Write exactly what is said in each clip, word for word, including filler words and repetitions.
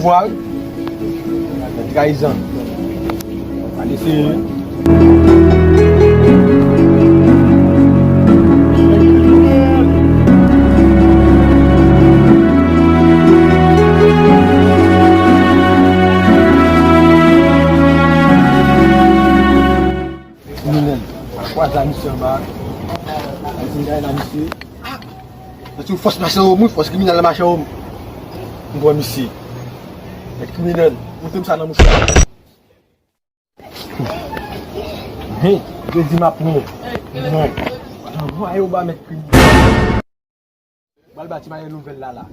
Pouvwa, wi. Trayizan. Pa eseye. Kriminèl. Kwaze a misye anba. Al vin gade la, misye. Mwen di w fòs mache o, mwen fòs kriminèl la mache o. M pran misye. Mèt kriminèl, montre m sa nan mouchwa. Hey, yo di m ap non. Non. Anvwaye w ba mèt kriminèl. Bal ba ti malè nouvèl la la.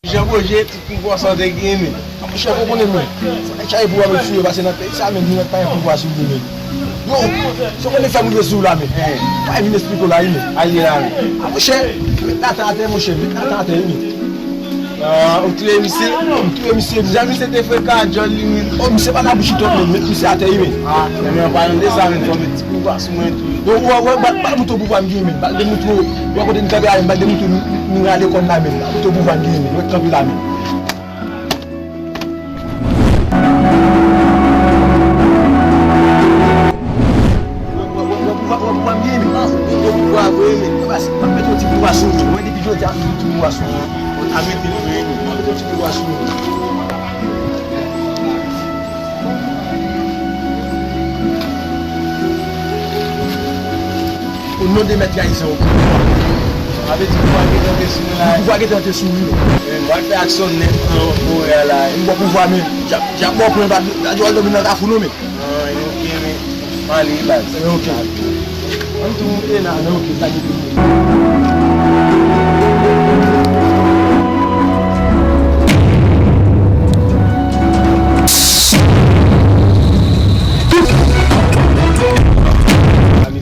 Jan Boje, tout pouvwa sa w te gen, men. Monchè, ou konnen, men. Sa nèg chaje pouvwa, men, sou yo, pase nan peyi sa, men, nou pa gen pouvwa sou nou, men. Yo, se konnen fè m rive sou la, men. Pa vin esplike w la, wi, men. Al ye la, men. A, monchè, met Natan atè, monchè, met Natan atè, wi, men. Ah, ou touye misye? Ou touye misye, jan misye te frekan ak djòl li, men. Oh, misye pa nan bouch li twòp, men. Met misye atè, wi, men. Ah, men an palan de sa, men, fò met ti pouvwa sou mwen tou. Yo, wè, wè, bat, bat mouton pouvwa m gen, men. Bat de mouton, wè kote m kanpe a, men. Bat de mouton, m, m, m rale kòn la, men. Bat mouton pouvwa m gen, men. Wè kanpe la, men. Wè, wè, wè, wè pouvwa, wè pouvwa m gen, men. Wè pouvwa vre, men. Yo, basi, m ap mete yon ti pouvwa sou ou. Wè, depi jodi a, m ap mete yon ti pouvwa sou ou. Mwen ta mete l vre, men. M ap mete yon ti pouvwa sou ou. O non de mèt trayizan, o pouvwa. Sa vle di pouvwa gentan te sou mwen la. Pouvwa gentan te sou ou. Men, m pral fè aksyon nèt nan forè a la. M ba w pouvwa, men. Dyab, dyab ba w pran, pa, pa di w al dòmi nan kafou, non, men. Ah, e oke, men. M ale, baz. E oke. Ann tou moute la, men oke, sa ki pi.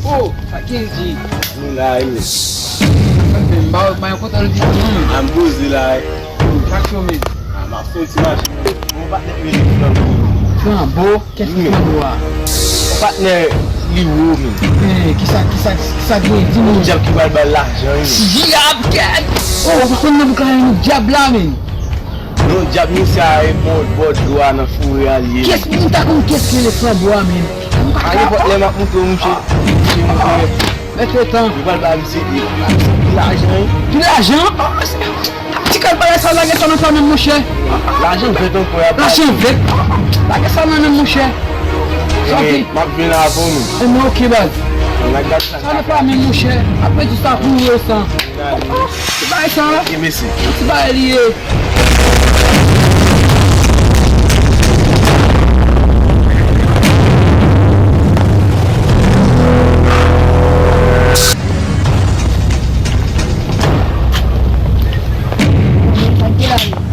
Oh, sa ki di? Nou la, wi. Sa fè m ba, ba yon kontan di non, men. A m poze la, wi. Sa k fè w, men? A, m ap fè yon ti mache, men. Yon patnè m rele Flanbo. Flanbo? Kès ki Flanbo a? Yon patnè li wo, men. Eh, kisa, kisa, kisa k gen? Di m. Yon dyab ki pral ba l lajan, wi, men. Dyab, kèt! Oh, w pa konn nan bouk la, yon dyab la, men. Non, dyab misye a e bò, bò dlo a nan forè a li ye. Kès, m ta konn kès ki rele Flanbo a, men. A nenpòt lè m ap montre w, monchè. Monchè, monchè. Mèt letan. Yo pral ba misye pi, pi lajan, wi. Pi lajan? Ti kal bagay sa, lage sa nan flanm, monchè. Lajan vèt ankò, y ap ba. Lajan vèt? Lage sa nan men m, monchè. Sa w di? M ap vin avè w, men. Ebyen, oke, baz. Sa nan flanm, monchè. Apre di sa, pou yo san. Ti bagay sa. Ti bagay li ye.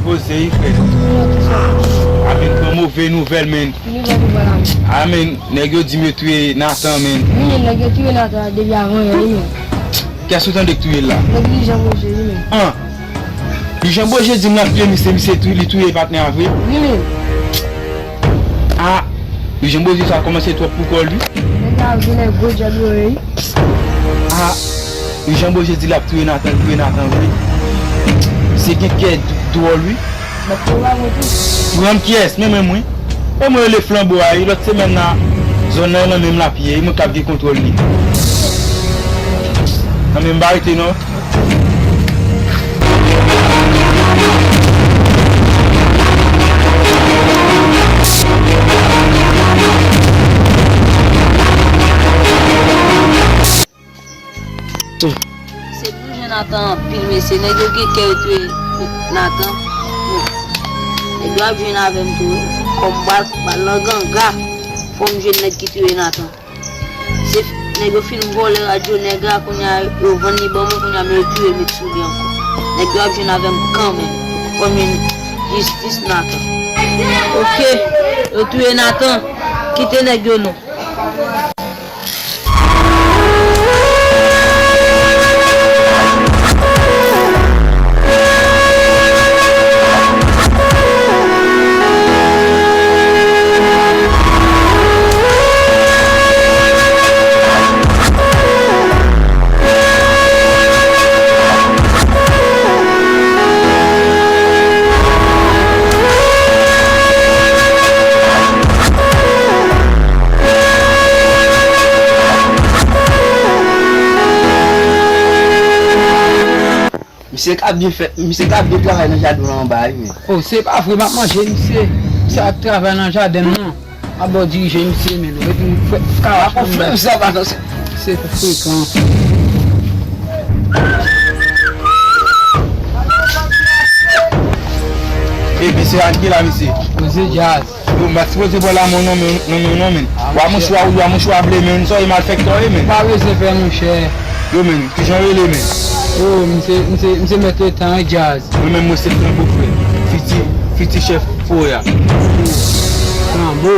Poze, wi, frè. Amen, pran move nouvèl, men. Amen, nèg yo di m yo touye Nathan, men. Wi, men nèg yo touye Nathan depi avan yè, wi, men. Kiyès ou tande k touye l la? Nèg Lijan Boje, wi, men. An! Lijan Boje di m l ap touye misye, misye tou, li touye patnè a vre? Wi, men. A! Lijan Boje sa kòmanse twòp pou kò l, wi. Nèg la vre, nèg gwo djab yo ye, wi. A! Lijan Boje di l ap touye Nathan, touye Nathan vre. Misye gen kè d-, dwòl, wi. Mèt pran mwen tou. Pran m kiyès? Men menm wi. E mwen rele Flanbo a, e lòt semèn nan, zòn nan nan men m l ap ye, e mwen k ap gen kontwòl li. Nan men m pa rete non. Se pou jwenn Nathan anpil, mesye. Nèg yo gen kè yo touye Nathan. Bon. Nèg yo ap jwenn avè m tou, wi. Kòm m pral, pral nan ganga, fò m jwenn nèg ki touye Nathan. Se f-, nèg yo fin vòlè radyo nèg la, kounye a yo vann li ban mwen, kounye a men yo touye l met sou li ankò. Nèg yo ap jwenn avè m kanmenm. Fò m jwenn jistis Nathan. Oke, yo touye Nathan. Kite nèg yo non. Misye ka byen fè, misye ka byen travay nan jaden w la anba wi, men. Oh, se pa vre, m ap manje misye. Misye ap travay nan jaden m nan. M ap ba w dirije misye, men. Ou epi m fè kawash mwen. Misye pa nan se. Se frekan. Epi se ak ki la, misye? Misye Jazz. Yo, m pa t sipoze pran lame w non, men, non, non, non, men. Wa mouchwa, wa mouchwa ble, men, sa e malfektè w ye, men. Pa bezwen pè, monchè. Yo, men, kijan w rele, men? Oh, m se, m se, m se mèt letan, wi, Jazz. Mwen menm, mwen se Flanbo, frè. Fiti, fiti chèf foye a. Flanbo.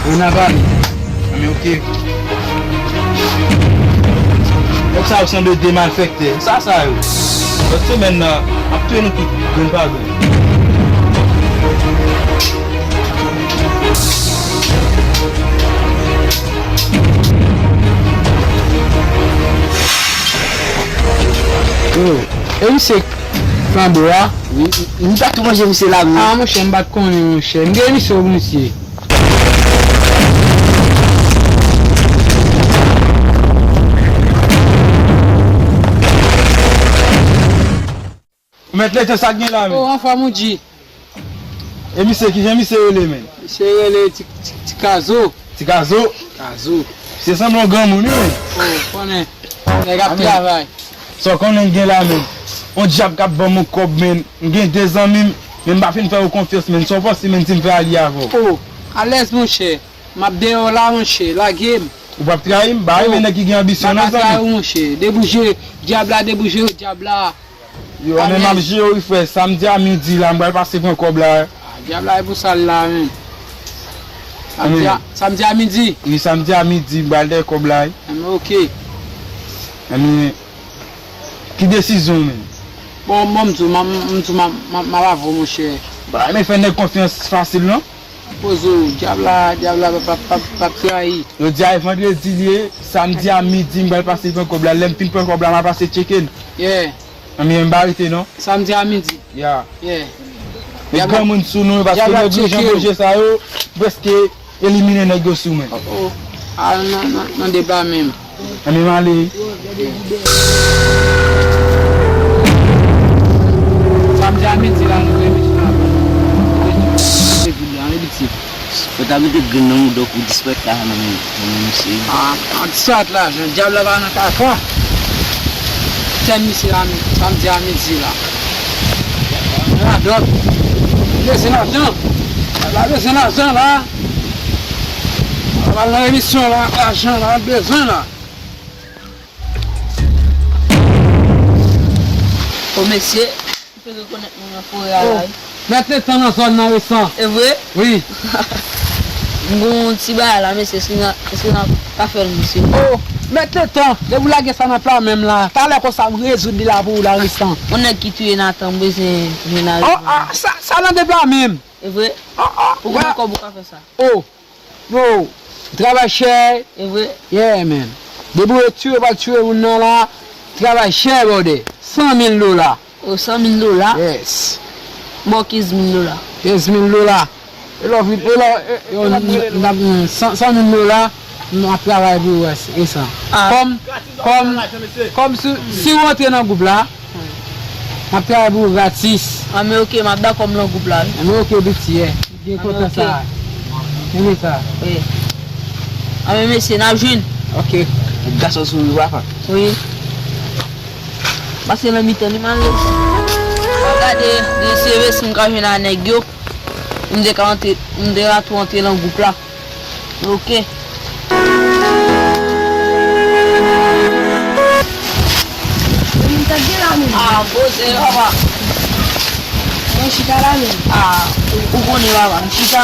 Ou nan pale. Men, oke. Nèg sa yo sanble de malfektè. Sa, sa yo. Lòt semèn nan, m ap touye nou tout, grenn pa grenn. Oh, e misye Flanbo a? Wi, m pa tou manje misye la, wi. Ah, monchè, m pa t konnen, monchè. M gen misye pou misye. Ou mèt lete sa k gen la, men. Oh, anfòm ou di. E misye, kijan misye rele, men? Misye rele Ti, Ti, Ti Kazo. Ti Kazo? Kazo. Se sanble yon granmoun, wi, men. Oh, konnen. Nèg ap travay. Sa w konnen gen la, men. On dyab k ap ban m yon kòb, men. M gen de zanmi m, men m pa fin fè yo konfyans, men. Sa w panse, men, si m fè alye avè w? Oh, alèz, monchè. M ap deyò la, monchè. Lage m. Ou p ap trayi m? Ba, renmen nèg ki gen anbisyon nan, zanmi. M pa ka trayi w, monchè. Debouje dyab la, debouje dyab la. Yo, men m ap jere w, wi, frè. Samdi a midi la, m pral pase pran kòb la. Ah, dyab la, e pou sa l la, men. Samdi a, samdi a midi? Wi, samdi a midi, m pral dèyè kòb la, wi. Enben, oke. Enben, ki desizyon w, men? Bon, bon, m di w, m, m di w, m, m, m ap avè w, monchè. Ba, men fè nèg konfyans fasil, non? Poze w, dyab la, dyab la p ap, p ap, p ap trayi. Jodi a e vandredi li ye, samdi a midi m pral pase pran kòb la, lè m fin pran kòb la m a pase tcheke l. Yeah. Anben m pa rete non. Samdi a midi. Yeah. Yeah. Met granmoun sou nou paske nèg yo jan boje sa yo prèske elimine nèg yo sou men. Oh, oh. Al nan, nan, nan deba menm. Anben m ale. Samdi a midi la nou gen emisyon la. Anben pitit. Yo ta mete grenn nan mouda w pou disrespè la nan men, nan men misye. Ah, an disrespè lajan, dyab la pa nan kaka. Tèm misye la, samdi a midi la. Radòt. Bezwen lajan. Dyab la bezwen lajan la. Al nan emisyon la, lajan la, bezwen la. O mesye, m fenk rekonèt nou nan forè a la wi. Mèt Letan nan zòn nan resan. E vre? Wi. M gon ti bagay la mesye, èske n a, èske n a ka fè l mesye? O, Mèt Letan, depi w lage sa nan pla men m la, talè konsa m rezoud li la pou ou la resan. Yon nèg ki touye Natan, m bezwen jwenn avè l. O, a, sa, sa nan de pla men m. E vre? O, o, ou gen kòb ou ka fè sa? O. Yo, travay chè. E vre? Yeah, man. Depi w tire, pa tire moun nan la, travay chè, brother. San mil dola. O, san mil dola? Yes. Bon, kenz mil dola. Kenz mil dola. E lè w vin, e lè, e, yo, n, n, n, san, san mil dola, m ap travay pou ou, e sa. Ah. Kòm, kòm, kòm si, si w antre nan gwoup la, m ap travay pou ou gratis. Anben oke, m ap dakò m nan gwoup la wi. Anben oke, piti, yeah. Byen kontan sa. Kenbe sa. Wi. Anben mesye, n ap jwenn. Oke. Gason souri papa. Wi. Pase nan mitan li m al resi. M ap gade, desere si m ka jwenn a nèg yo. M te ka antre, m te ka tou antre nan gwoup la. Oke. Sa k gen la menm? Ah, poze papa. Mwen chita la menm. Ah, ou, ou konnen papa, m chita.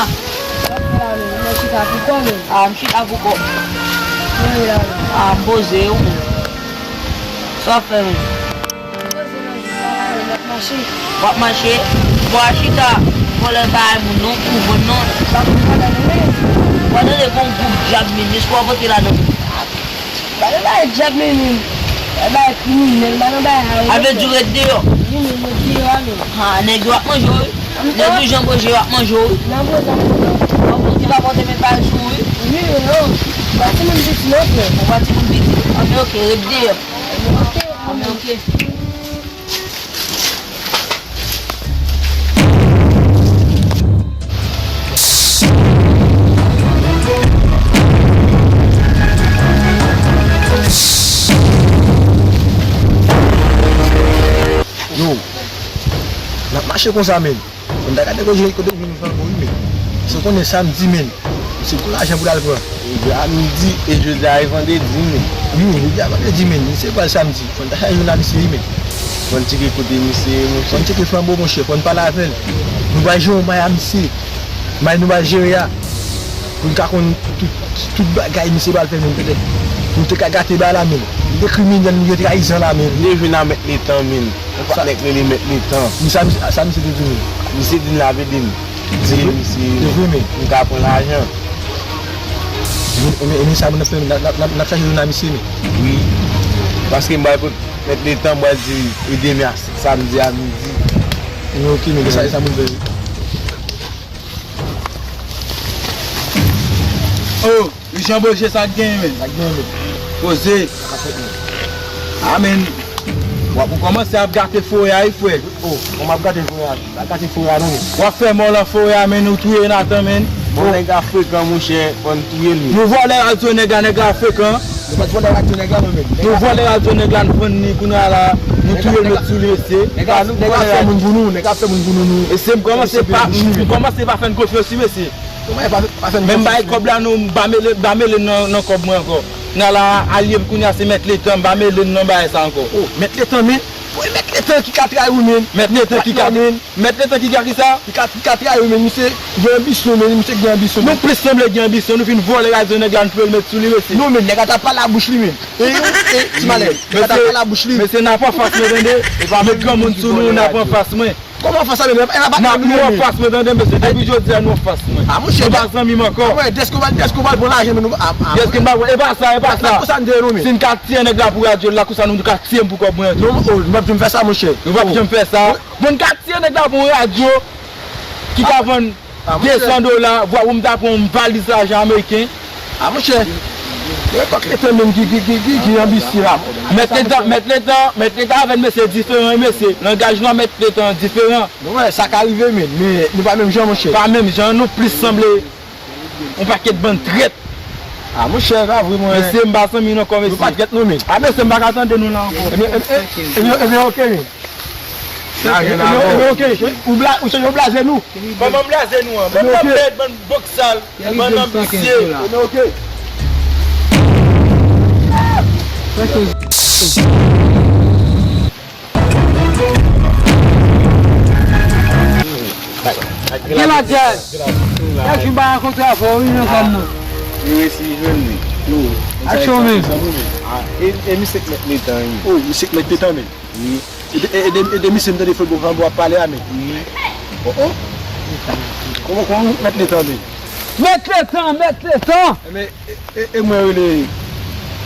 Sa k gen la menm? Mwen chita pou kò menm. Ah, m chita pou kò. Mwen la menm. Ah, poze ou menm. Sa w ap fè menm? Poze nan zòn la la, m ap mache. W ap mache? Bon, al chita vòlè bagay moun non, pou vann non. Sa pou vòlè nou menm? W a tande gon gwoup dyab minis, w ap antre ladan. Pa nan bagay dyab menm. Pa bagay kriminèl, pa nan bagay sa yo. A vle di w ret deyò? Wi, menm ret deyò a menm. Ha, nèg yo ap manje w wi. Nèg yo jan manje yo ap manje w wi. Nan prezan, prezan. Bon, bon, ki pa pote men pay sou wi. Wi, wi, non. Ou pa timoun piti non, frè. Ou pa timoun piti. Anben oke, ret deyò. Anben oke. Anben oke. Mache konsa, men. Fò n ta gade kote, kote vin flanbo, wi, men. Se w konnen samdi, men. Se gwo lajan pou l al pran. Jodi a midi, e jodi a e vandredi, men. Wi, jodi a vandredi, men. Misye pral samdi. Fò n ta chache jounalis, wi, men. Fò n tcheke kote misye ye, monchè. Fò n tcheke flanbo, monchè. Fò n pale avè l. Nou pral jere yon may a misye. May nou pral jere a. Pou n ka konn tout, tout bagay misye pral fè, men, petèt. Nou te ka gate bagay la, men. Li te kriminèl, li te trayizan la, men. Li te jwenn a Mèt Letan, men. Yon patnè k rele Mèt Letan. Sa, sa misye te di nou? Misye di n l ap ede n. Di misye, m ka pran lajan. Men, men, men sa moun ap fè, n ap, n ap, n ap chache jounalis, men. Wi. Paske m pral kot Mèt Letan, m pral di, ede m a samdi a midi. Men oke, men sa, sa moun fè. Oh, Jan Boje, sa k genyen, men? Sa k genyen, men? Poze. Sa k fèt, men? Amen. W ap, ou kòmanse ap gate forè a, wi, frè. Oh, kòman ap gate forè a? Pa gate forè a, non, men. W ap fè mò lan forè a, men, ou touye Nathan, men. Bon, nèg la frekan, monchè, fò n touye l, men. Nou vòlè radyo nèg la, nèg la frekan. Nou pa t vòlè radyo nèg la, non, men. Nou vòlè radyo nèg la, n vann li, kounye a la, nou touye l, met sou li, mesye. Nèg la, nèg la fè moun pou nou, nèg la fè moun pou nou, nou. Mesye, m kòmanse pa, m kòmanse pa fè n konfyans, wi, mesye. Men m bay kòb la, non, m pa mele, m pa mele nan, nan kòb mwen ankò. N al a alye m kounye a, se Mèt Letan, m pa mele nan bagay sa ankò. Oh, Mèt Letan, men. Wi, Mèt Letan ki ka trayi w, men. Mèt Letan ki ka, men. Mèt Letan ki ka kisa? Ki ka, ki ka trayi w, men. Misye gen anbisyon, men. Misye gen anbisyon, men. Nou plis sanble gen anbisyon. Nou fin vòlè radyo nèg la, n touye l, met sou li, mesye. Non, men, nèg la t ap pale a bouch li, men. E, e, ti malè. Nèg la t ap pale a bouch li. Mesye, n ap anfas mwen, tande. Met granmoun sou nou, n ap anfas mwen. Kòman anfas sa, men? N ap, nou anfas mwen, tande, mesye. Depi jodi a, nou anfas mwen. Ah, monchè, nou pa zanmi m ankò. Ah, monchè, dèske w pral, dèske w pral pran lajan, men nou, ah, ah, dèske m pa pran, e pa sa, e pa sa. Lakòs sa n te ye, non, men. Si n ka tiye nèg la pou radyo l, lakòs sa nou ka tiye m pou kòb mwen. Non, oh, nou p ap janm fè sa, monchè. Nou p ap janm fè sa. Bon, n ka tiye nèg la pou yon radyo ki ka vann de san dola, vwa pou m ta pran yon valiz lajan ameriken. Ah, monchè. E Mèt Letan menm ki, ki, ki, ki, ki anbisye la. Mèt Letan, Mèt Letan, Mèt Letan avè n, mesye, diferan, wi, mesye. Langaj nou a Mèt Letan diferan. Nou wè, sa ka rive, men, men nou pa menm jan, monchè. Pa menm jan, nou plis sanble yon pakèt bann trèt. Ah, monchè, pa vre, mwen. Mesye, m pa zanmi nou ankò, mesye. Nou pa trèt, non, men. Ah, mesye, m pa ka tande nou la ankò. Ebyen, ebyen, ebyen, ebyen, oke, men. Ebyen, ebyen, oke, ou bla-, ou chanje, ou blaze nou. Kòman m blaze nou an? Bann nan bèt, bann boksal, bann nan visye. Ebyen, oke. Gen la djaz. Chak jou m pa rankontre avè w, wi, nan zòn nan. Li resi jwenn li. Ak chòmè. Ah, e, e misye k Mèt Letan, wi. Oh, misye k Mèt Letan, men. Wi. E de, e de, e de misye m tande Flanbo, Flanbo ap pale a, men. Wi. Oh, oh. Kòman, kòman Mèt Letan, men? Mèt Letan, Mèt Letan! Ebyen, E, e, e mwen rele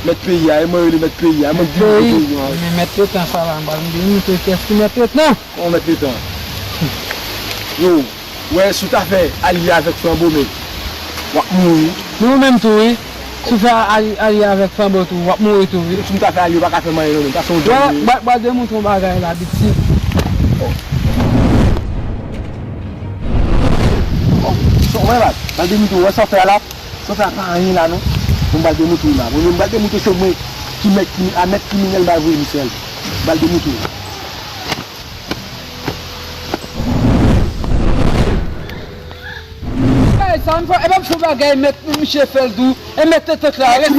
mèt peyi a, e mwen rele mèt peyi a, e mwen ki dirije peyi a. Men Mèt Letan sa la, m pral demontre kiyès ki Mèt Letan. Kòman Mèt Letan? Yo, wè, si w ta fè alye avèk Flanbo, men w ap mouri. Men ou menm tou, wi. Si w fè alye, alye avèk Flanbo tou, w ap mouri tou, wi. Si m ta fè alye, w pa ka fè m anyen non, men. Sa se yon djòb, wi. Wè, m pral demontre w yon bagay la, pitit. Wè, m pral demontre w, wè sa w fè a la. Sa w fè a pa anyen la non. Bon, m pral demontre w la. Bon, m pral demontre w se mwen ki mèt, ki a mèt kriminèl m pral voye misye ale. M pral demontre w. Bagay sa, m fè, e pa m fè bagay, mèt misye fè l tou. E mèt tèt la, rete.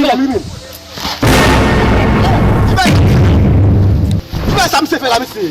Ki bagay sa misye fè la, mesye?